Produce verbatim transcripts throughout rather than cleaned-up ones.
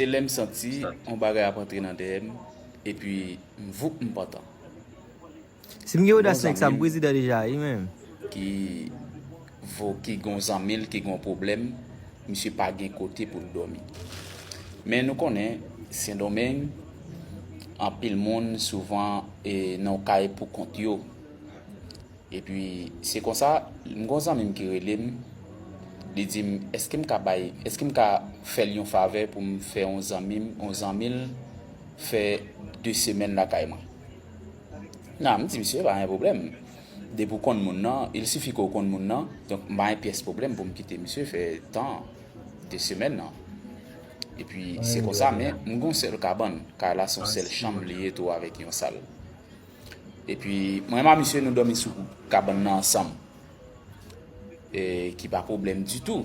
Se lè m santi yon bagay ap antre nan dèyè m, epi m voup m pantan. Si m gen odas nèg sa, m prezidan deja, wi menm. Ki vo, ki gon zanmi l, ki gon pwoblèm, misye pa gen kote pou l dòmi. Men nou konnen, Sendomeng, anpil moun souvan e nan yon kay pou kont yo. Epi, se konsa, m gon zanmi m ki rele m, li di m, èske m ka bay, èske m ka fè l yon favè pou m fè yon zanmi m, yon zanmi l fè de semèn lakay mwen. Nan, m di misye, pa gen pwoblèm. Depi w konn moun nan, il sifi ke w konn moun nan, donk m pa gen pyès pwoblèm pou m kite misye fè tan de semèn nan. Epi, se konsa, men m gon sèl kabann, kay la se yon sèl chanm li ye tou avèk yon sal. Epi, mwen m a misye, nou dòmi sou kabann nan ansanm. E, ki pa pwoblèm ditou.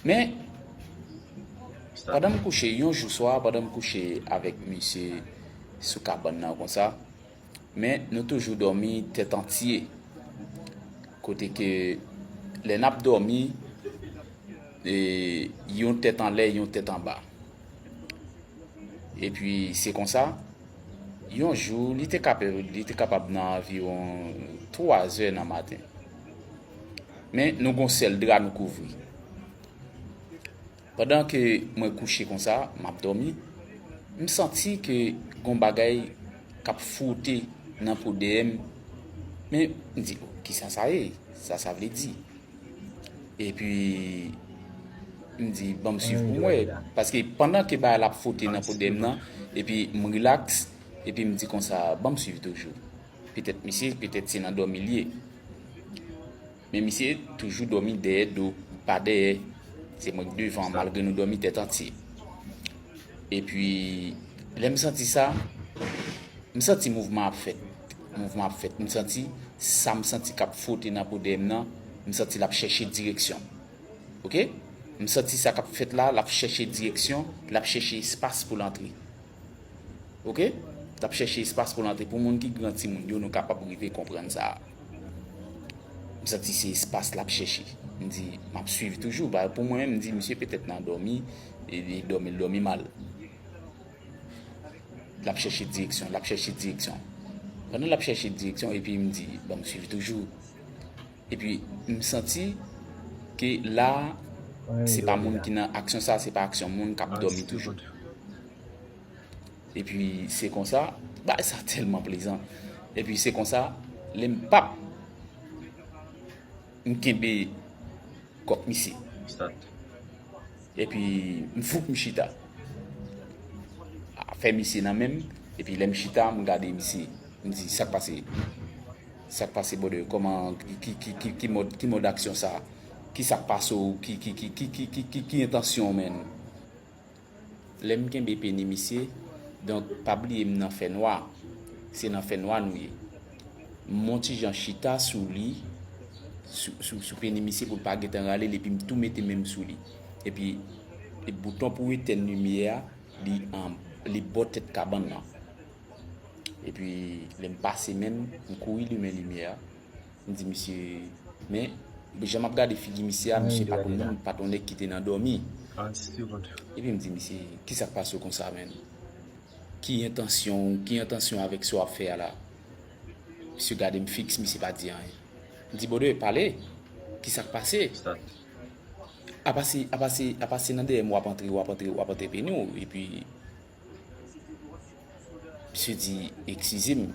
Men, pandan m kouche, yon jou swa, pandan m kouche avèk misye sou kabann nan konsa, men nou toujou dòmi tèt antye. Kote ke lè n ap dòmi, e, yon tèt anlè, yon tèt anba. Epi, se konsa, yon jou, li te kapab, li te kapab nan anviwon twa zè nan maten. Men, nou gon sèl dra nou kouvri. Pandan ke mwen kouche konsa, m ap dòmi, m santi ke gon bagay k ap fwote nan po dèyè m. Men, m di, "Oh, kisa sa ye? Sa sa vle di?" Epi, m di, "Ban m swiv pou m wè." Paske pandan ke bagay la ap fwote nan po dèyè m nan, epi m rilaks, epi m di konsa, "Ban m swiv toujou." Petèt misye, petèt se nan dòmi l ye. Men misye toujou dòmi dèyè do, pa dèyè. Se mwen k devan, malgre nou dòmi tèt antye. Epi, lè m santi sa, m santi mouvman ap fèt. Mouvman ap fèt. M santi sa m santi k ap fwote nan po dèyè m nan, m santi l ap chèche direksyon. Oke? M santi sa k ap fèt la, l ap chèche direksyon, l ap chèche espas pou l antre. Oke? L ap chèche espas pou l antre. Pou moun ki gran timoun yo, nou kapab rive konprann sa. M santi se espas l ap chèche. M di, m ap swiv toujou. Ba, pou mwen menm, m di, "Misye petèt nan dòmi, e, e dòmi, l dòmi mal." L ap chèche direksyon, l ap chèche direksyon. Pandan l ap chèche direksyon, epi m di, "Ban m swiv toujou." Epi, m santi ke la, se pa moun ki nan aksyon sa, se pa aksyon moun k ap dòmi toujou. Epi, se konsa, bagay sa tèlman plezan. Epi, se konsa, lè m pap, m kenbe kòk misye. Epi, m foup m chita. Afè misye nan men m, epi lè m chita, m gade misye. M di, "Sa k pase? Sa k pase, brother? Kòman, ki, ki, ki, ki, ki mòd, ki mòd aksyon sa? Ki sa k pase w? Ki, ki, ki entansyon w, menn?" Lè m kenbe peni misye, donk, pa bliye m nan fènwa. Se nan fènwa nou ye. M on ti jan chita sou li, sou, sou, sou peni misye pou l pa gentan rale l, epi m tou mete men m sou li. Epi, e bouton pou etèn limyè a, li, an, li bò tèt kabann nan. Epi, lè m pase men m, m kouri limen limyè a. M di misye, men, jan m ap gade figi misye a, misye pa t on moun, pa t on nèg ki te nan dòmi. Epi m di misye, "Kisa k pase w konsa, menn? Ki entansyon w, ki entansyon w avèk sa w ap fè a la?" Misye gade m fiks, misye pa di anyen. M di, "Brother, pale. Kisa k pase?" Apa se, apa se, apa se nan dèyè m w ap antre, w ap antre, w ap antre peni w, epi misye di, "Eskize m."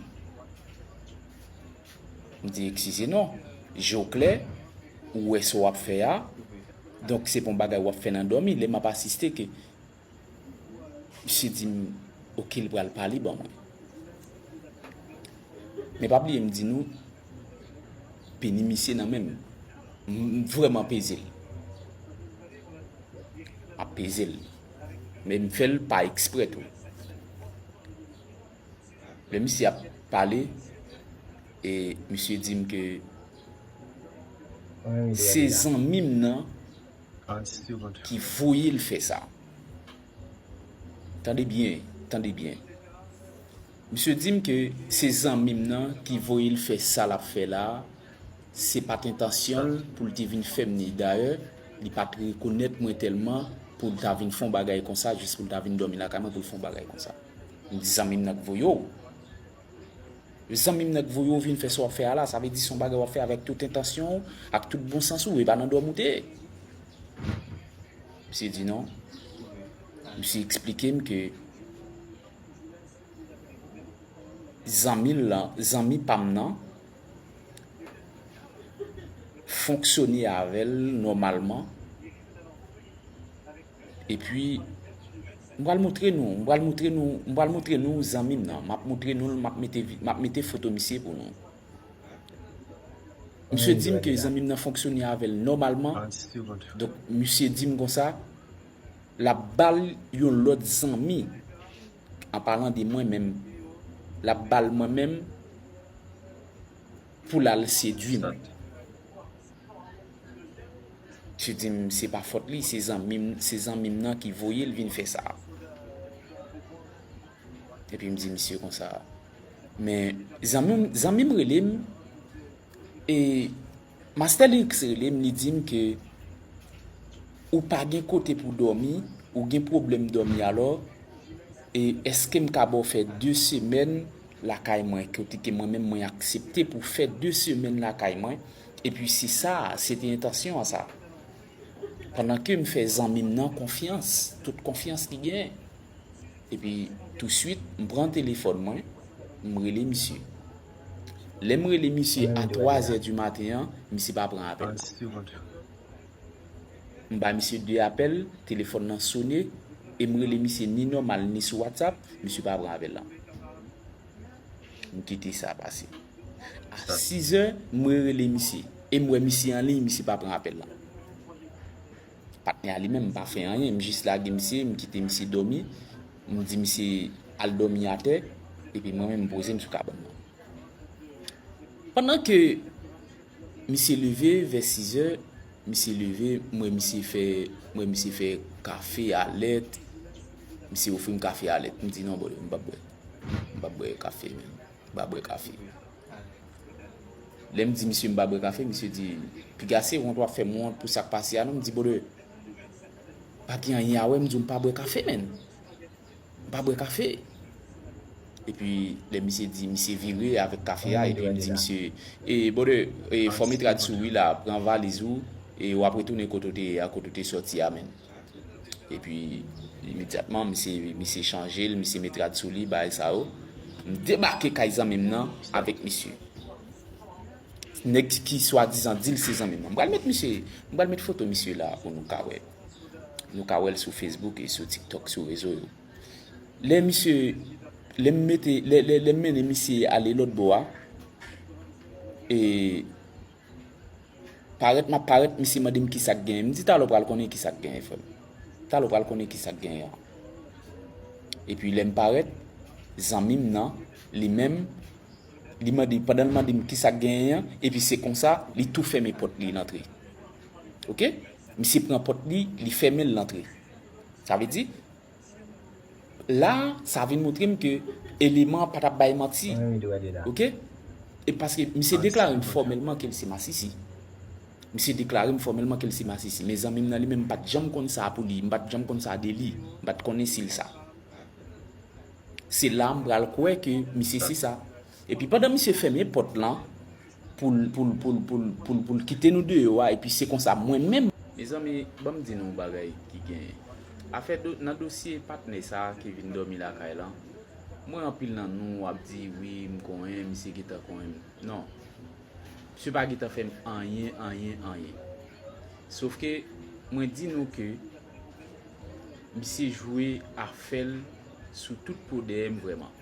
M di, "Eskize non. Je w klè, ou wè sa w ap fè a. Donk, se pa yon bagay w ap fè nan dòmi." Lè m ap asiste ke misye di m, "Oke, l pral pale ban mwen." Men pa bliye m di nou, peni misye nan men m. M, m vrèman peze l. M ap peze l. Men m fè l pa eksprè tou. Lè misye ap pale, e misye di m ke se zanmi m nan ki voye l fè sa. Tande byen, tande byen. Misye di m ke se zanmi m nan ki voye l fè sa l ap fè la a, se pa t entansyon l pou l te vin fè m ni. Dayè, li pa t rekonèt mwen tèlman pou l ta vin fè yon bagay konsa, jis pou l ta vin dòmi lakay mwen, pou l fè yon bagay konsa. M di zanmi m nan k voye w. Zanmi m nan k voye w vin fè sa w ap fè a la, sa vle di se yon bagay w ap fè avèk tout entansyon w, ak tout bon sans ou, e pa nan dòmi w te ye. Misye di non. Misye eksplike m ke zanmi l lan, zanmi pa m nan, fonksyone avè l nòmalman. Epi, m pral montre nou, m pral montre nou, m pral montre nou zanmi m nan. M ap montre nou l, m ap mete vi-, m ap mete foto misye pou nou. Misye di m ke zanmi m nan fonksyone avè l nòmalman. Donk, misye di m konsa, l ap ba l yon lòt zanmi, an palan de mwen menm, l ap ba l mwen menm pou l al sedui m. Misye di m se pa fòt li, se zanmi m, se zanmi m nan ki voye l vin fè sa. Epi m di misye konsa. Men zanmi m, zanmi m rele m, e Master Lyrics rele m, li di m ke ou pa gen kote pou dòmi, ou gen pwoblèm dòmi alò, e èske m ka ba w fè de semèn lakay mwen, kote ke mwen menm mwen aksepte pou fè de semèn lakay mwen, epi se sa, se te entansyon an sa. Pandan ke m fè zanmi m nan konfyans, tout konfyans li genyen. Epi, touswit, m pran telefòn mwen, m rele misye. Lè m rele misye a twa zè di maten an, misye pa pran apèl la. M bay misye de apèl, telefòn nan sone, e m rele misye ni nòmal ni sou WhatsApp, misye pa pran apèl la. M kite sa pase. A sizè, m rerele misye. E m wè misye an liy, misye pa pran apèl la. Patnè a li menm, m pa fè anyen, m jis lage misye, m kite misye dòmi. M di misye al dòmi atè, epi mwen menm, m poze m sou kabann nan. Pandan ke misye leve vè sizè, misye leve, m wè misye fè, m wè misye fè kafe a lèt. Misye ofri m kafe a lèt. M di non, brother, m p ap bwè. M p ap bwè kafe, menm. M pa bwè kafe. Lè m di misye m pa bwè kafe, misye di, "Piga se wont w ap fè m wont pou sa k pase a non." M di, "Brother, pa gen anyen a wè, m di w m pa bwè kafe, menn. M pa bwè kafe." Epi, lè misye di, misye vire avèk kafe a, epi m di misye, "E, brother, e, fò m met rad sou wi la, pran valiz ou, e w ap retounen kote w te ye a, kote w te sòti a, menn." Epi, imedyatman, misye, misye chanje l, misye met rad sou li, bagay sa yo. M debake kay zanmi m nan avèk misye. Nèg ki swadizan di l se zanmi m nan. M pral met misye, m pral met foto misye la pou nou ka wè. Nou ka wè l sou Facebook e sou TikTok, sou rezo yo. Lè misye, lè m mete, lè, lè, lè m mennen misye ale lòt bò a, e parèt, m ap parèt, misye mande m kisa k genyen. M di, "Talè w pral konnen kisa k genyen, frè m. Talè w pral konnen kisa k genyen an." Epi lè m parèt, zanmi m nan, li menm, li mande, pandan l mande m kisa k genyen an, epi se konsa, li tou fèmen pòt li, l antre. Oke? Misye pran pòt li, li fèmen l, l antre. Sa vle di, la, sa vin montre m ke eleman an pa t ap bay manti. Oke? E paske misye deklare m fòmèlman ke l se masisi. Misye deklare m fòmèlman ke l se masisi. Men zanmi m nan li menm, m pa t janm konn sa pou li. M pa t janm konn sa de li. M pa t konnen si l sa. Se la m pral kwè ke misye se sa. Epi pandan misye fèmen pòt lan, pou l, pou l, pou l, pou l, pou l, pou l kite nou deyò a, epi se konsa mwen menm. Mezanmi, ban m di nou yon bagay ki genyen. Afè do, nan dosye patnè sa a ki vin dòmi lakay lan, mwen anpil nan nou ap di, "Wi, m konnen, misye gentan konnen m." Non. Misye pa gentan fè m anyen, anyen, anyen. Sof ke, mwen di nou ke misye jwe afè l sou tout po dèyè m vrèman.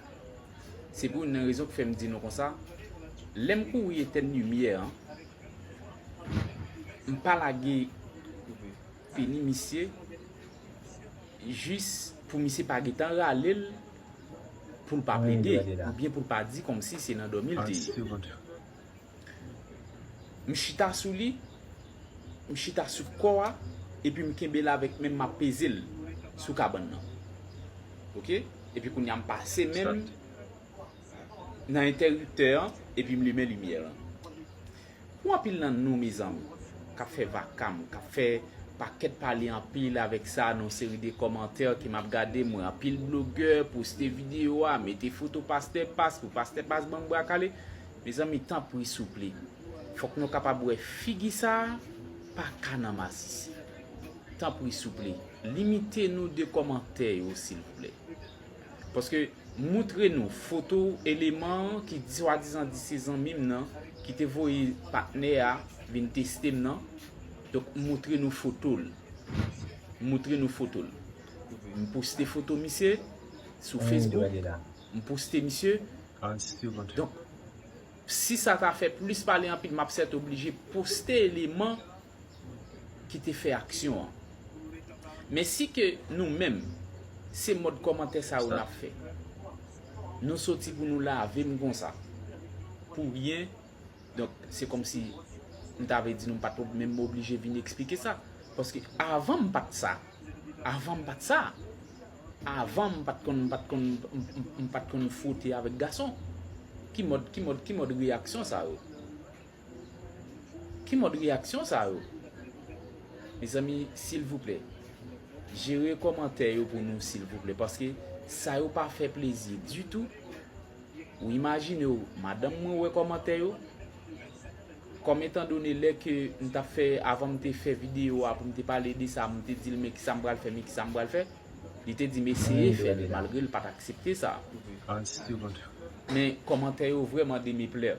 Se pou youn nan rezon k fè m di nou konsa, lè m kouri etèn limyè an, m pa lage peni misye jis pou misye pa gentan rale l pou l pa plede, oubyen pou l pa di kòmsi se nan dòmi l te ye. M chita sou li, m chita sou kò a, epi m kenbe l avèk men m, m ap peze l sou kabann nan. Oke? Epi kounye a m pase men m nan entèriptè an, epi m limen limyè an. Pou anpil nan nou, mezanmi, k ap fè vakam, k ap fè, Pakèt pale anpil avèk sa nan seri de kòmantè ke m ap gade, m wè anpil blogè poste videyo a, mete foto pastè Pas pou pastè Pas ban m bra kale. Mezanmi, tanpri souple, fòk nou kapab wè figi sa a pa ka nan masisi. Tanpri souple, limite nou de kòmantè yo silvouplè. Paske moutre nou foto eleman ki swadizan di se zanmi m nan, ki te voye patnè a vin teste m nan. Donk, moutre nou foto l. Moutre nou foto l. M poste foto misye sou Facebook. M poste misye. Donk, si sa ta fè plis pale anpil, m ap sèt oblije poste eleman ki te fè aksyon an. Men si ke nou menm, se mòd kòmantè sa yo n ap fè. Nou soti pou nou lave m konsa. Pou ryen. Donk, se kòmsi m ta vle di nou m pa t menm oblije vin eksplike sa. Paske avan m pa t sa. Avan m pa t sa. Avan m pa t konn, m pa t konn, m, m, m pa t konn fwote avèk gason. Ki mòd, ki mòd, ki mòd reyaksyon sa yo? Ki mòd reyaksyon sa yo? Mezanmi, silvouplè, jere kòmantè yo pou nou, silvouplè, paske sa yo pa fè plezi ditou. Ou imajine w, madanm mwen wè kòmantè yo. Kòm etandone lè ke m t ap fè, avan m te fè videyo a pou m te pale de sa, m te di l men kisa m pral fè, men kisa m pral fè, li te di m eseye fè l, malgre l pa t aksepte sa. Men kòmantè yo vrèman demeplè.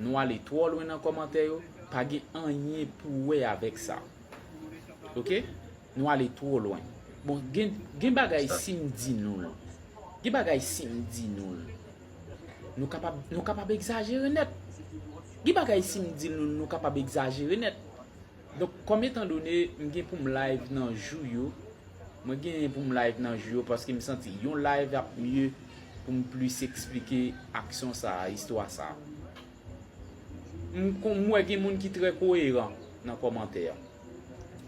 Nou ale twò lwen nan kòmantè yo, pa gen anyen pou wè avèk sa. Oke? Nou ale twò lwen. Bon, gen, gen bagay si m di nou l. Gen bagay si m di nou l. Nou kapab, nou kapab egzajere nèt. Gen bagay si m di nou l, nou kapab egzajere nèt. Donk, kòm etandone m gen pou m live nan jou yo, mwen genyen pou m live nan jou yo paske m santi yon live ap mye pou m plis eksplike aksyon sa a, istwa sa a. M kon-, m wè gen moun ki trè koyeran nan kòmantè a.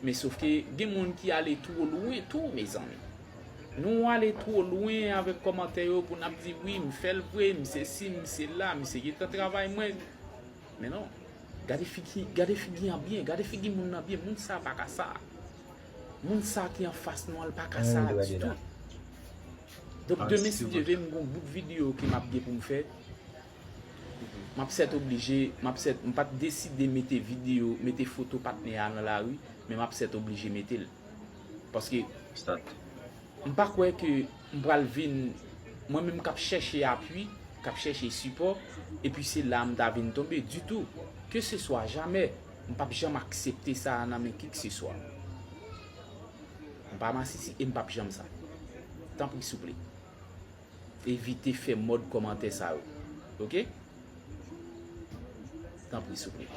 Men sof ke gen moun ki ale two lwen tou, mezanmi. Nou ale two lwen avèk kòmantè yo pou n ap di, "Wi, m fè l vre, m se si, m se la, m se gentan travay mwen." Men non. Gade figi, gade figi an byen, gade figi moun nan byen. Moun sa pa ka sa. Moun sa ki anfas nou an, l pa ka sa ditou. Donk, demen, si Dye vle, m gon bout videyo ke m ap gen pou m fè. M ap sèt oblije, m ap sèt, m pa t deside mete videyo, mete foto patnè a nan lari, men m ap sèt oblije mete l. Paske m pa kwè ke m pral vin, mwen menm k ap chèche apui, k ap chèche sipò, epi se la m ta vin tonbe ditou. Keseswa, jamè, m p ap janm aksepte sa nan men kikseswa. M pa masisi e m p ap janm sa. Tanpri, souple. Evite fè mòd kòmantè sa yo. Oke? Tanpri, souple.